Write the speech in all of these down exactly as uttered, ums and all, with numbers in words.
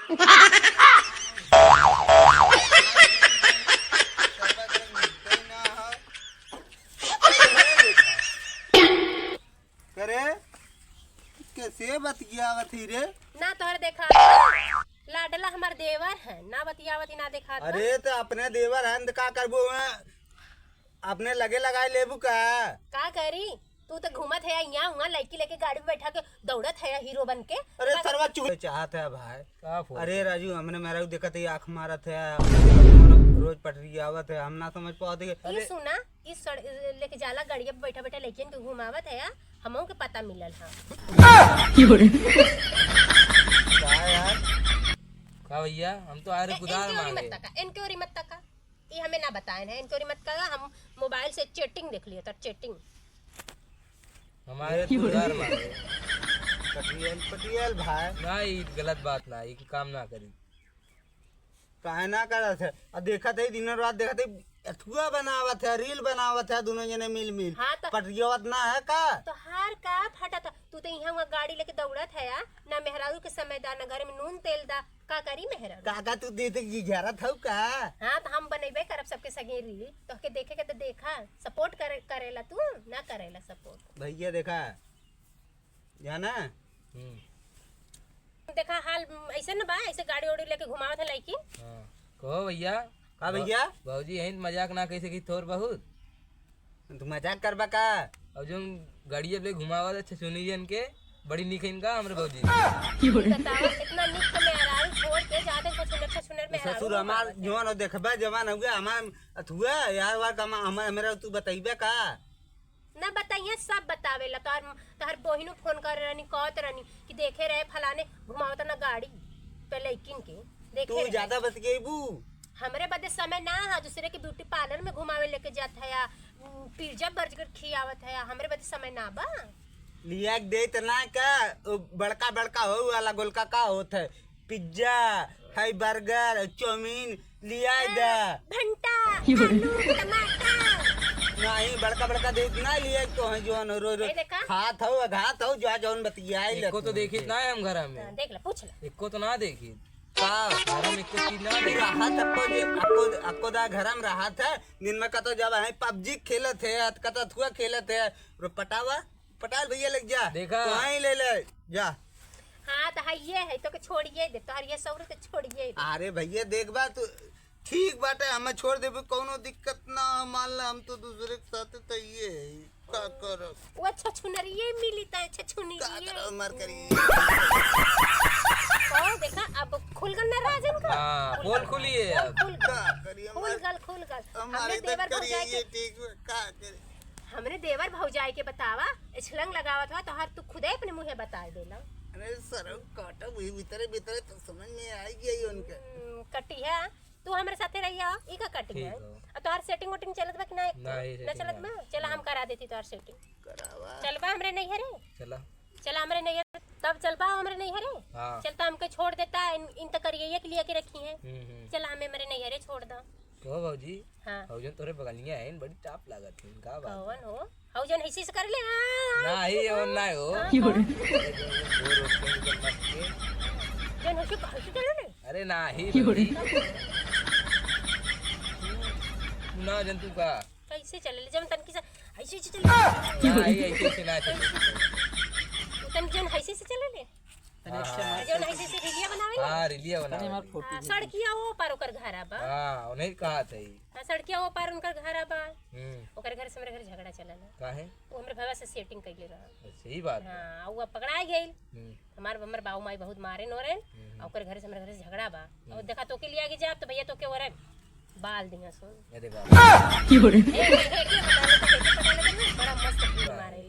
करे, कैसे बतियावत ही रे? ना तोहर देखा, लाडला हमार देवर है, ना बतियावत ही, ना देखा। अरे, तो अपने देवर है, तो का करबो, वहाँ अपने लगे लगाए लेबू का? का करी? तू तो घूमत है यहाँ, वहाँ लड़की लेके गाड़ी में बैठा के दौड़त है हीरो बन के। अरे, का सरवा चुप। चाहत है भाई। का फोन? अरे राजू, हमने मेहरारू देखत ही आँख मारत है, रोज पटरी आवत है, हम ना समझ पावत है। ये अरे सुना, इस सड़-, लेके जाला गाड़िया पे बैठा बैठा लड़कियन के घुमावत है, हमहू के पता मिलल है। का यार? का भैया, हम तो आ रहे ए-, कुदाल इनके ओरी मांगे। मत तका, इनके ओरी मत तका। ये हमें ना बताए हैं, इनके ओरी मत तका, हम मोबाइल से चैटिंग देख लिया था, चैटिंग। हमारे ये कुदाल मांगे। पटियल, पटियल भाई। ना, ये गलत बात ना, ये काम ना करी। काहे ना करत है? आ देखत है, दिनों रात देखत है, अथुआ बनावत है, रील बनावत है, दोनों जने मिल मिल। हाँ, तो पटियावत ना है का? तोहार का फटा था? तू तो यहाँ वहाँ गाड़ी लेके दौड़त है, आ? ना मेहरारू के समय दा, ना घर में नून तेल दा, का करी मेहरारू? काका, तू दे दे घिघरत हऊ का? हाँ, तो हम बनैबे करब सबके संगे रील, तोहके देखे के तो देखा, सपोर्ट करे, करेला तू, ना करेला सपोर्ट। भैया देखा, जाना? हम्म। देखा हाल ऐसे न बा, ऐसे गाड़ी ओड़ी लेके घुमावत है लड़की। हाँ। कहो भैया। का भैया? भौजी यहीं मजाक ना कही सकी थोर बहुत। तू मजाक करबा का? अब जो गाड़ी अब ले घुमावत है छछुनी जन के, बड़ी निक है इनका हमरे भौजी। बतावा, इतना निक तो मेहरारू छोड़ के जाते हैं छछुनर, छछुनर मेहरारू ससुर हमार घुमावत है। जवान हो, देखबा जवान हो गया, हमार अथुआ यार वार का हमार, हमारा तू बताइबे का? ना बताइए, सब बतावेला। तोहर, तोहर बहिनो फोन करे रहनी, कहत रहनी कि देखे रहे फलाने घुमावत ना गाड़ी पे लइकिन के, देखे तू रहे। ज्यादा बतियेबू। हमरे बदे समय ना है, दूसरे के ब्यूटी पार्लर में घुमावे लेके जात है या, उम, पिज्जा बर्गर खियावत है, हमरे बदे समय ना बा। लिया के देत ना का, ओ बड़का बड़का हो वाला गोलका का होत है, पिज्जा, है बर्गर, चाउमीन, लियाए दा। भंटा, आलू, टमाटर। नहीं, बड़का बड़का देत ना लियाए तो है जौन रोज रोज ए देखा। खात हो, घात हो, जो जौन बतियाए एको तो देखित ना है हम घर में। हाँ, देख ला, पूछ ला। एको तो ना देखित। का? घर में एको चीज ना देखित। रहा था को जे, अको, अको दा घर में रहा था, दिन में कतो जब है पबजी खेलत है, कतो थुआ खेलत है, रो पटावा। पटाल भैया लग जा। देखा। तो वहीं ले ले, जा। हाँ, तो है ये है, तो के छोड़िए दे, तोहर ये सौर के छोड़िए दे। अरे भैया, देख बा तू, ठीक बाटे, हमें छोड़ देबे, कौनो दिक्कत ना हो। मान ला, हम तो दूसरे के साथ तो ये है, का करब? वो छछुनरिये मिली, तो छछुनरिये। का करब, मर करी। ओ, देखा, अब खुल गल ना राजन का। हाँ, पोल खुली है अब। खुल गल। का करी, खुल हमारे गल, खुल गल। हमारे हमरे तो देवर करिए भौजाई ये के ठीक बा, का करी? हमरे देवर भौजाई के बतावा, छलंग लगावत हुआ, तोहार तू खुदे अपने मुँहे बताए देला। अरे सरऊ काटा वही भीतरे भीतरे तो समझ में आई गई उनके। हम्म, कटिया, तू हमरे साथे रहिया, ई का कटिया ठीक है? हो। और तोहार सेटिंग वेटिंग चलत बा कि ना? एक तो नहीं, ना सेटिंग चलत ना। बा? चला, हम करा देती तोहार सेटिंग। करावा। चलबा हमरे नैहरे? चला। चला हमरे नैहरे, तब चलबा हमरे नैहरे? हाँ। चलता हमके छोड़ देता, इन, इन तो करिए के लिए के रखी हैं। हम्म, हम्म। चला हमें हमरे नैहरे छोड़ दा। कहो भौजी, हाँ। हौ जौन तोरे बगलिया है, बड़ी टाप लागत है, का बात है? कौन हो? हौ जौन ऐसे से कर ले, हाँ, हाँ, ना, ही हाँ, हो, ना हो। हाँ, हाँ। जौन ऐसे, ऐसे कर ले। अरे ना, ही भौजी। तू ना जन तू का? कैसे चले ले? जब तनकी से ऐसे, ऐसे चले ले। ना, ही ऐसे, ऐसे ना चले। तन जौन ऐसे से चले ले। हाँ, हाँ। जौन ऐसे से रीलिया बनावे ना? हाँ, रीलिया बनावे। अरे, हमार फोटो हाँ, भी। सड़किया वो पार ओकर घर बा। हाँ, उन्हें कहा था ही। हाँ, सड़किया वो पार उनकर घर बा। हम्म। ओकर घर से हमरे घर झगड़ा चला ना। काहे? वो हमरे भवा से सेटिंग कइले रहा। अच्छा, यही बात है। हाँ, वो पकड़ा गइल। हम्म। हमार, हमर बाऊ माई बहुत मारे नोरे। हम्म। आ ओकर घर से हमरे घर से झगड़ा बा। और हम्म। देखा तो के लिए आगे जाब तो भैया तो के ओरे बाल दिया सुन। ये देखा। की हो रे? ए, ए, ए, के पटा ले, के पटा ले, बड़ा मस्त वीर मारे।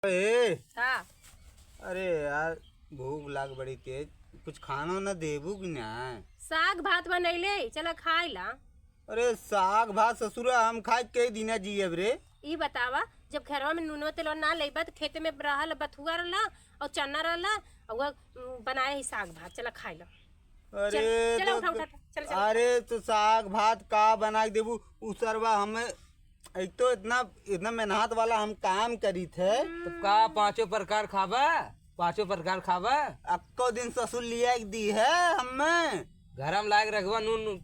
ए, का? अरे यार, भूख लाग बड़ी तेज, कुछ खाना ना देबू कि ना? साग भात बनैले, चला खाए ला। अरे साग भात ससुरा हम खाए के दिना जियब रे। ई बतावा, जब घरवा में नूनवा तेलवा ना लेबा त खेते में रहल बथुआ रहला और चना रहला और वह, उम, बनाए ही साग भात, चला खाए ला। अरे चल, चला, तो, उठा, उठा, उठा, चल, चल। अरे तो साग भात का बना के देबू? उ सरवा हमें एक तो इतना, इतना मेहनत वाला हम काम करी थे। हम्म। तो का पांचों प्रकार खाबा? पाँचों प्रकार खाबा। अक्को दिन ससुर लिया के दी है हमें। घरम लायक रखबा, नून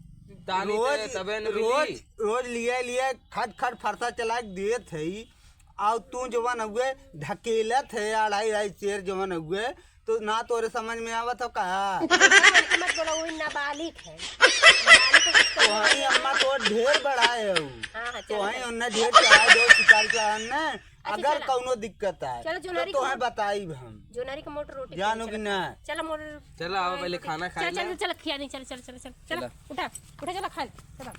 तानी रोज, ते तबे न रोज, मिली। रोज लिया, लिया, खट, खट फरसा चला के देत है। आउ तू जवन हुए ढकेलत है, अढ़ाई, अढ़ाई सेर जवन हुए, तो ना तोरे समझ में आवत हो का? मत बोला, वो नाबालिग है। नाबालिग को कुछ तो कहो। वही अम्मा तो ढेर बढ़ाए हो। हाँ, हाँ, तो चलो, वही चलो। उन्हें ढेर चढ़ा दो, शिकार चढ़ा ने। अच्छा, अगर चलो। कौनो दिक्कत आए, चलो, तो जोनारी तुम्हें को बताइब हम। जोनारी के मोटर रोटी जानू खाई, कि चलो। ना? चलो, मोटर चलो, आओ, खाई पहले रोटी। खाना खाई चलो, चलो, लो। चलो, खिया नहीं, चलो, चलो, चलो, चलो, चलो, चलो। उठा, उठा, चलो, खा ले, चलो।